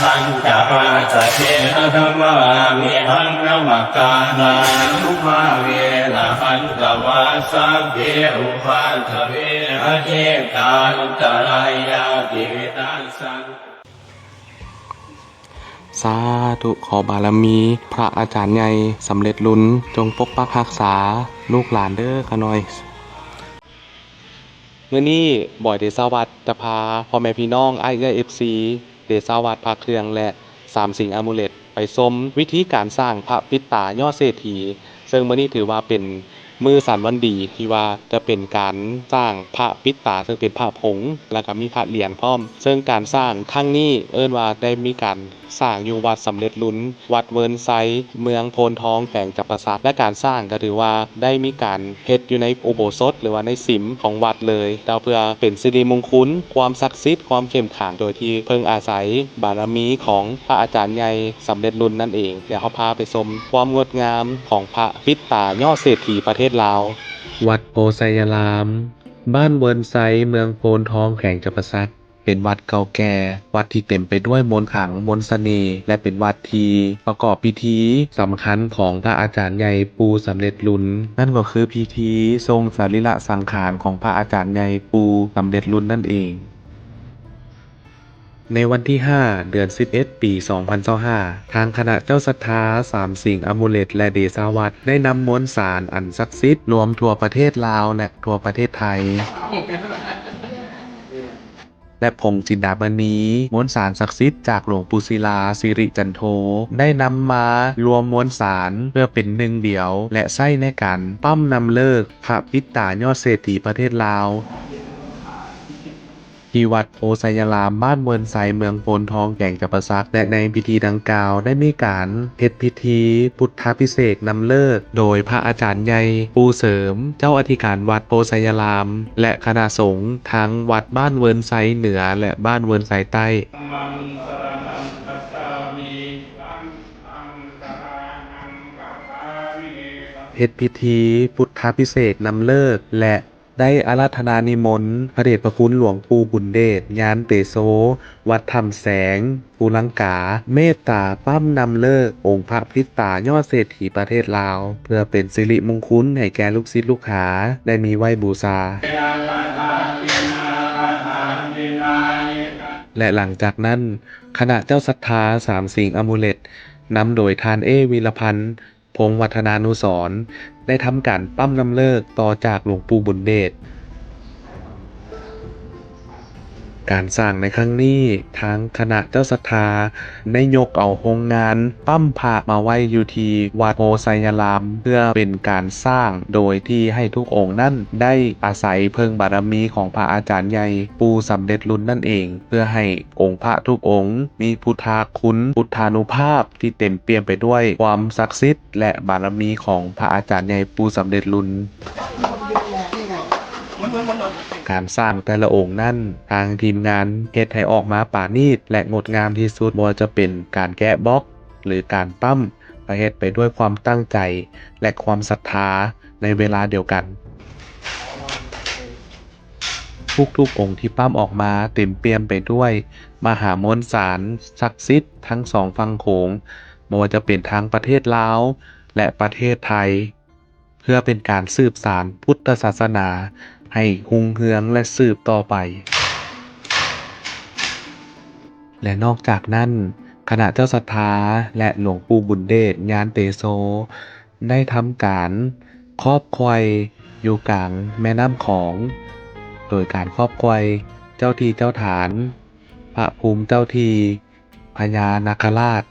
pañcarāsakena damāmi haṃ namakārānubhāvena hantvā sabbe upaddave anekā antarāyāpi vinassantu. ສາທຸ ຂໍບາລະມີພະອາຈານໃຫຍ່ສຳເລັດລຸນ ຈົ່ງປົກປັກຮັກສາລູກຫຼານເດີຂ້ານ້ອຍ. ມື້ນີ້ບອຍເດຊາວັດຈະພາພໍ່ແມ່ພີ່ນ້ອງ ອ້າຍເອື້ອຍ ເອັຟຊີ ເດຊາວັດພະເຄື່ອງ ແລະ ສາມສິງອາມູເລັດ ໄປຊົມວິທີການສ້າງພະປິດຕາຍໍເສດຖີ ເຊິ່ງມື້ນີ້ຖືວ່າເປັນມື້ສັນວັນດີ ທີ່ວ່າຈະເປັນການສ້າງພະປິດຕາ ເຊິ່ງເປັນພະຜົງ ແລ້ວກໍມີພະຫຼຽນພ້ອມ. ເຊິ່ງການສ້າງຄັ້ງນີ້ເອີ້ນວ່າໄດ້ມີການ ສ້າງຢູ່ວັດສຳເລັດລຸນ ວັດເວີນໄຊ ເມືອງໂພນທອງ ແຂວງຈຳປາສັກ ແລະ ການສ້າງກໍຖືວ່າໄດ້ມີການເຮັດຢູ່ໃນອຸໂບສົດ ຫຼືວ່າໃນສິມຂອງວັດເລີຍ ແຕ່ເພື່ອເປັນສິລິມຸງຄຸນ ຄວາມສັກສິດ ຄວາມເຂັ້ມຂລັງ ໂດຍທີ່ເພິ່ງອາໄສບາລະມີຂອງພະອາຈານໃຫຍ່ສຳເລັດລຸນນັ້ນເອງ. ດຽວເຮົາພາໄປຊົມຄວາມງົດງາມຂອງພະປິດຕາຍໍເສດຖີປະເທດລາວ. ວັດໂພໄຊຍາລາມ ບ້ານເວີນໄຊ ເມືອງໂພນທອງ ແຂວງຈຳປາສັກ. ເປັນວັດເກົ່າແກ່, ວັດທີ່ເຕັມໄປດ້ວຍມົນຂລັງ, ມົນສະເໜ່ ແລະ ເປັນວັດທີ່ປະກອບພິທີສຳຄັນຂອງພະອາຈານໃຫຍ່ປູ່ສຳເລັດລຸນ, ນັ້ນກໍຄືພິທີສົ່ງສະລີລະສັງຂານຂອງພະອາຈານໃຫຍ່ປູ່ສຳເລັດລຸນນັ້ນເອງ. ໃນວັນທີຫ້າ ເດືອນສິບເອັດ ປີສອງພັນຊາວຫ້າ ທາງຄະນະເຈົ້າສັດທາສາມສິງອາມູເລັດ ແລະ ເດຊາວັດ ໄດ້ນຳມວນສານອັນສັກສິດລວມທົ່ວປະເທດລາວ ແລະ ທົ່ວປະເທດໄທ ແລະ ຜົງຈິນດາມະນີ ມວນສານສັກສິດຈາກຫຼວງປູ່ສິລາ ສິລິຈັນໂທ ໄດ້ນຳມາລວມມວນສານເພື່ອເປັນໜຶ່ງດຽວ ແລະ ໃຊ້ໃນການປ້ຳນຳເລີກພະປິດຕາຍອດເສດຖີປະເທດລາວ ທີ່ວັດໂພໄຊຍາລາມ ບ້ານເວີນໄຊ ເມືອງໂພນທອງ ແຂວງຈຳປາສັກ ແລະ ໃນພິທີດັ່ງກ່າວໄດ້ມີການເຮັດພິທີພຸດທາພິເສກນຳເລີກ ໂດຍພະອາຈານໃຫຍ່ ປູ່ເສີມ ເຈົ້າອະທິການວັດໂພໄຊຍາລາມ ແລະ ຄະນະສົງທັງວັດບ້ານເວີນໄຊເໜືອ ແລະ ບ້ານເວີນໄຊໃຕ້ ເຮັດພິທີພຸດທາພິເສກນຳເລີກ ແລະ ໄດ້ອາລາທະນານິມົນພະເດດພະຄຸນຫຼວງປູ່ບຸນເດດ ຍານເຕໂຊ ວັດຖ້ຳແສງ ພູລັງກາ ເມດຕາປ້ຳນຳເລີກອົງພະປິດຕາຍອດເສດຖີປະເທດລາວ ເພື່ອເປັນສິລິມຸງຄຸນໃຫ້ແກ່ລູກສິດລູກຫາໄດ້ມີໄວ້ບູຊາ ແລະ ຫຼັງຈາກນັ້ນ ຄະນະເຈົ້າສັດທາສາມສິງອາມູເລັດ ນຳໂດຍທ່ານ ເອ ວີລະພັນ ພົງວັດທະນານຸສອນ ໄດ້ທຳການປ້ຳນຳເລີກຕໍ່ຈາກຫຼວງປູ່ບຸນເດດ. ການສ້າງໃນຄັ້ງນີ້ ທາງຄະນະເຈົ້າສັດທາໄດ້ຍົກເອົາໂຮງງານປ້ຳພະມາໄວ້ຢູ່ທີ່ວັດໂພໄຊຍາລາມ ເພື່ອເປັນການສ້າງໂດຍທີ່ໃຫ້ທຸກອົງນັ້ນໄດ້ອາໄສເພິ່ງບາລະມີຂອງພະອາຈານໃຫຍ່ປູ່ສຳເລັດລຸນນັ້ນເອງ ເພື່ອໃຫ້ອົງພະທຸກອົງມີພຸດທາຄຸນ ພຸດທານຸພາບ ທີ່ເຕັມປ່ຽມໄປດ້ວຍຄວາມສັກສິດ ແລະ ບາລະມີຂອງພະອາຈານໃຫຍ່ປູ່ສຳເລັດລຸນ. ການສ້າງແຕ່ລະອົງນັ້ນ ທາງທີມງານເຮັດໃຫ້ອອກມາປານີດ ແລະ ງົດງາມທີ່ສຸດ, ບໍ່ວ່າຈະເປັນການແກະບລັອກ ຫຼື ການປ້ຳ ກໍເຮັດໄປດ້ວຍຄວາມຕັ້ງໃຈ ແລະ ຄວາມສັດທາໃນເວລາດຽວກັນ. ທຸກໆອົງທີ່ປ້ຳອອກມາເຕັມປ່ຽມໄປດ້ວຍມະຫາມວນສານສັກສິດທັງສອງຝັ່ງໂຂງ, ບໍ່ວ່າຈະເປັນທາງປະເທດລາວ ແລະ ປະເທດໄທ, ເພື່ອເປັນການສືບສານພຸດທະສາສະໜາໃຫ້ຮຸ່ງເຮືອງ ແລະ ສືບຕໍ່ໄປ. ແລະ ນອກຈາກນັ້ນ, ຄະນະເຈົ້າສັດທາ ແລະ ຫຼວງປູ່ບຸນເດດ ຍານເຕໂຊ ໄດ້ທຳການຄອບໄຂວ້ຢູ່ກາງແມ່ນ້ຳຂອງ, ໂດຍການຄອບໄຂວ້ເຈົ້າທີ່ເຈົ້າຖານ, ພະພູມເຈົ້າທີ່, ພະຍານາຄະລາດ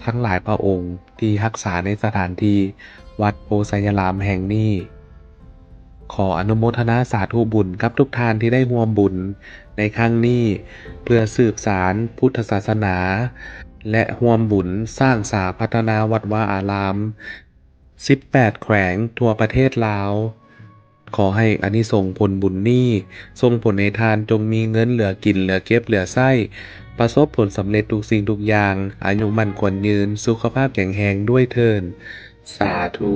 ທັງຫຼາຍພະອົງທີ່ຮັກສາໃນສະຖານທີ່ວັດໂພໄຊຍາລາມແຫ່ງນີ້. ຂໍອະນຸໂມທະນາສາທຸບຸນກັບທຸກທ່ານທີ່ໄດ້ຮ່ວມບຸນໃນຄັ້ງນີ້ ເພື່ອສືບສານພຸດທະສາສະໜາ ແລະ ຮ່ວມບຸນສ້າງສາພັດທະນາວັດວາອາລາມສິບແປດແຂວງທົ່ວປະເທດລາວ. ຂໍໃຫ້ອານິສົງຜົນບຸນນີ້ສົ່ງຜົນໃຫ້ທ່ານຈົ່ງມີເງິນເຫຼືອກິນ, ເຫຼືອເກັບ, ເຫຼືອໃຊ້, ປະສົບຜົນສຳເລັດທຸກສິ່ງທຸກຢ່າງ, ອາຍຸໝັ້ນຂວັນຍືນ, ສຸຂະພາບແຂງແຮງດ້ວຍເທີ້ນ. ສາທຸ.